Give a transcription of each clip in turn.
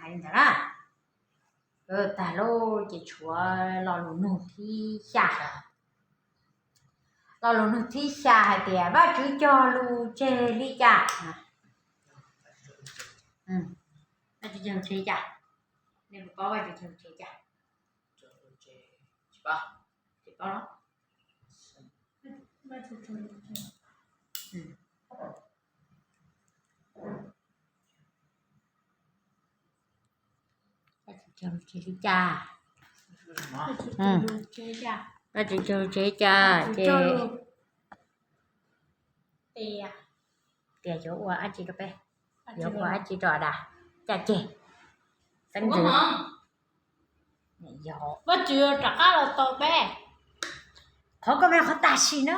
Ntawd na, tag lawm ces tshuav lo lus nug thib xya. Lo lus nug thib xya hais tias Vajtswv cog lus tseg li cas? Vajtswv cog lus tseg li cas? Nej puas paub Vajtswv cog lus tseg li cas? Tsis paub. Vajtswv cog lus tseg li cas? Vajtswv cog lus tseg li cas ces tias yuav ua dab tsi rau peb? Yuav ua dab tsi rau Adas? Caj ceg, xeeb ntxwv. Vajtswv rov qab los tos peb. Qhov ko mas qhov tam sim no,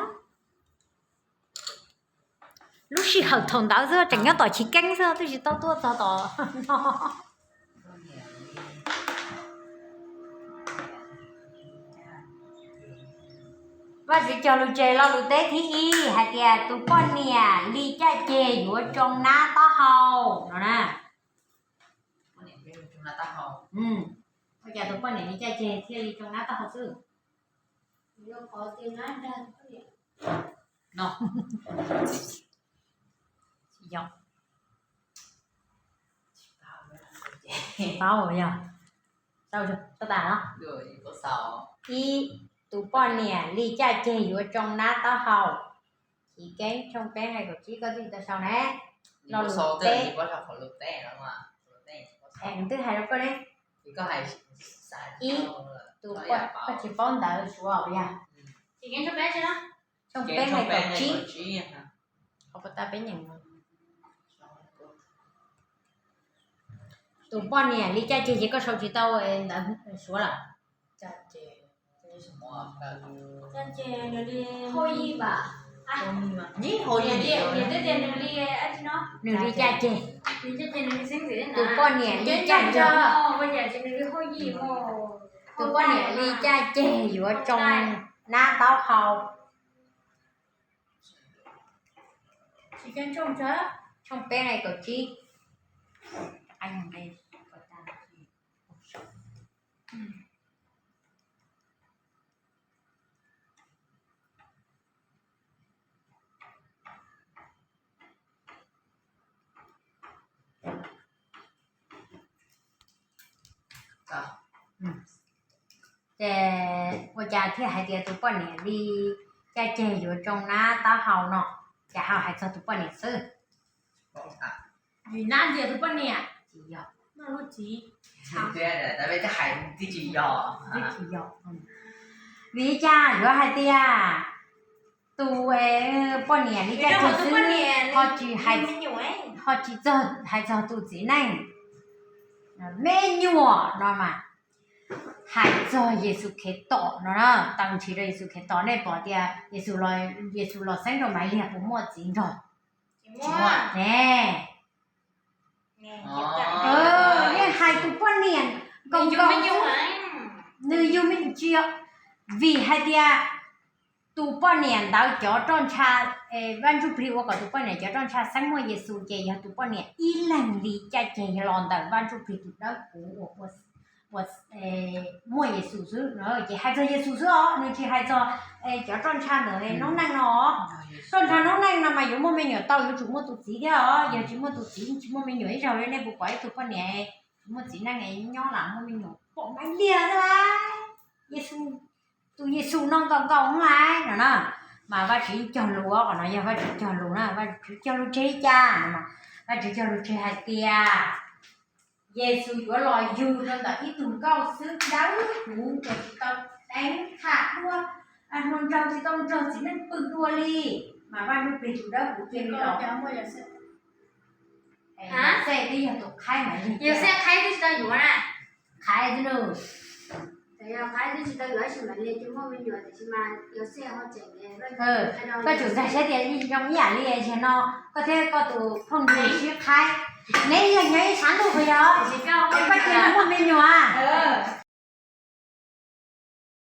lub sij hawm thaum ntawd xwb, tseem nyob tom chiv keeb xwb, twb tsis tau tuaj txog tom no. Vajtswv cog lus tseg lo lus teb thib ib hais tias tus poj niam li caj ceg yuav tsoo nab taub hau no na. Ua cas tus poj niam li caj ceg thiaj li tsoo nab taub hau xwb? Tsis paub yog. Ib, tus poj niam li caj ceg yuav tsoo nab taub hau. Chiv keeb tshooj peb nqe kaum tsib, koj twb tsis tau sau ne. Lo lus teb, twb hais rau koj ne. Ib, tus, koj tsis paub ntawv Suav yog? Tshooj peb nqe kaum tsib. Qhov puas tau peb nyeem? Tus poj niam li caj ceg ces koj sau tsis tau ntawv Suav lawm. Nws li caj ceg. Tus poj niam li caj ceg. Tus poj niam li caj ceg yuav tsoo nab taub hau. Tshooj peb nqe kaum tsib. Ces ua cas thiaj hais tias tus poj niam li caj ceg yuav tsoo nab taub hau no? Cas ho hais txog tus poj niam xwb? Vim nab ntxias tus poj niam. Tsis yog. Twb tsis yog. Vim li cas yuav hais tias tus poj niam li caj ceg xwb, ho tsis, ho tsis txog hais txog tus txiv neej me nyuam no mas, hais txog Yexus Khetos no na. Tau nrhiav rau Yexus Khetos, nej pom tias Yexus los, Yexus los xeeb rau Maivliag puas muaj txiv nrog? Ne, yeej hais tus poj niam nkaus nkaus, nws yug me nyuam tsis yog. Vim hais tias tus poj niam ntawd cov roj ntsha, Vaj Ntsuj Plig ua kom tus poj niam cov roj ntsha xeeb muaj Yexus, ces yog tus poj niam ib leeg li caj ceg los ntawm Vaj Ntsuj Plig tus dawb huv uas muaj Yexus xwb. Ces hais txog Yexus xwb os, nws tsis hais txog cov roj ntsha ntawm noob neej no. Roj ntsha noob neej no mas yuav muaj me nyuam tau yuav tsum muaj tus txiv thiab os. Yog tsis muaj tus txiv tsis muaj me nyuam ib zaug li. Nej puas pom ib tug poj niam tsis muaj txiv neej nyob lam muaj me nyuam? Pom Maivliag thiab lauj, Yexus, tus Yexus no nkaus nkaus lawm no na. Mas Vajtswv cog lus, qhov no yog Vajtswv cog lus na. Vajtswv cog lus tseg li cas no? Vajtswv cog lus tseg hais tias Yexus yuav los yug rau ntawm ib tug nkauj xwb dawb huv uas tsis tau teev tham dua, hluas nraug tsis tau nrog txiv neej pw dua li, mas Vaj Ntsuj Plig tus dawb huv cia li los. Yauxej twb yog tus qhaib mas, Yauxej qhaib twb tsis tau yuav na. Qhaib twb, Yauxej qhaib twb tsis tau yuav tab sis mam li cia muaj me nyuam tiam sis mas Yauxej ho tseem, koj tsum nkag siab tias zoo ib yam li zaum no koj thiab koj tus phooj ywg sib qhaib, neb yog nyob ib sab ntuj puas yog? Koj cia li muaj me nyuam.